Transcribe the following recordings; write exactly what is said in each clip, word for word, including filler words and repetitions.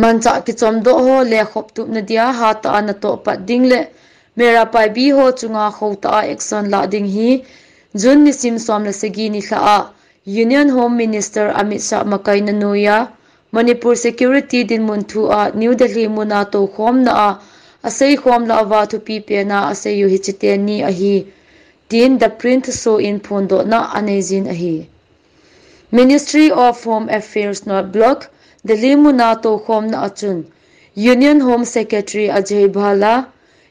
Manchah kichomdoh ho lekhop tupna dia hatah a natoh pat ding le Meira Paibi ho chunga khotah a action lah ding hi June nisim som le sagi nilhah a Union Home Minister Amit Shah makaina noiya Manipur security dinmun thu a New Delhi muna toukhomna a aseikhom lah uva thupi pena aseiyu hiche teni ahi, tin The Print thusoh in phondohna aneijin ahi. Ministry of Home Affairs North Block, Delhi muna toukhomna a chun Union Home Secretary Ajay Bhalla,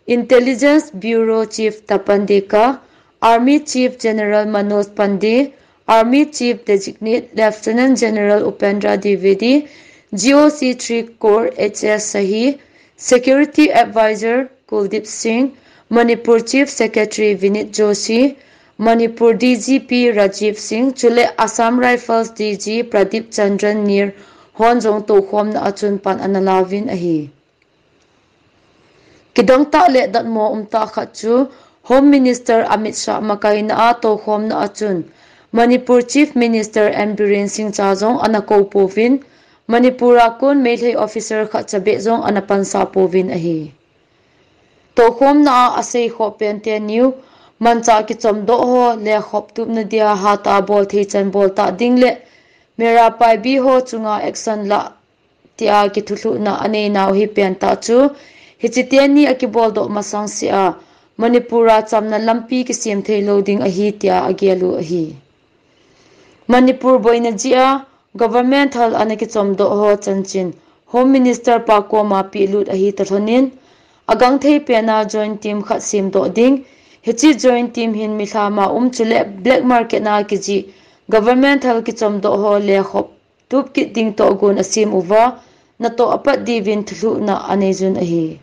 Intelligence Bureau Chief Tapan Deka, Army Chief General Manoj Pandey, Army Chief Designate Lieutenant General Upendra Dwivedi, G O C three Corps H S Sahi, Security Advisor Kuldeep Singh, Manipur Chief Secretary Vineet Joshi, Manipur D G P Rajiv Singh, chule Assam Rifles D G Pradeep Chandran Nair hon jong toukhomna a chun pan ana lauvin ahi. Kidang tah le datmo umtah khat chu Home Minister Amit Shah makaina a toukhomna a chun Manipur Chief Minister N Biren Singh cha jong ana kou pouvin, Manipur a kon Meitei officer khat chabeh jong ana pansa pouvin ahi. Toukhomna a aseikhop pen teniu, manchah kichomdoh ho lekhop tupna dia hatah a bolthei chan boltah ding le Meira Paibi ho chunga action lah tia kithuhlhuhna aneinau hi pentah chu hiche teni akiboldoh masang sea Manipur a chamna lampi kisem theilou ding ahi tia agel u ahi. Manipur boina jeh a government thal ana kichomdoh ho chanchin Home Minister pa koma pehlut ahi talhonin, agangthei pena joint team khat semdoh ding, hiche joint team hin milhama um chule black market na kijih government thal kichomdoh ho lekhop tup kit ding toh gon asem uva, natoh apat diuvin thuhlhuhna aneijun ahi.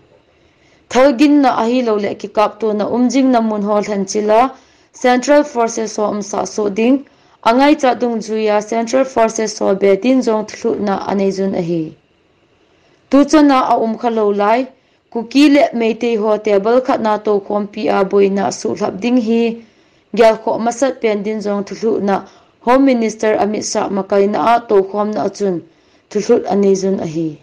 Thalginna ahilouleh kikaptona umjingna mun ho lhanchil a Central Forces ho umsah soh ding, angaichat dungjuia Central Forces ho be din jong thuhlhuhna aneijun ahi. Tuchana aumkhalou lai Kuki le Meitei ho table khatna toukhompi a boina suhlhap ding hi gelkhoh masat pen din jong thuhlhuhna Home Minister Amit Shah makaina a toukhomna a chun thuhlhut aneijun ahi.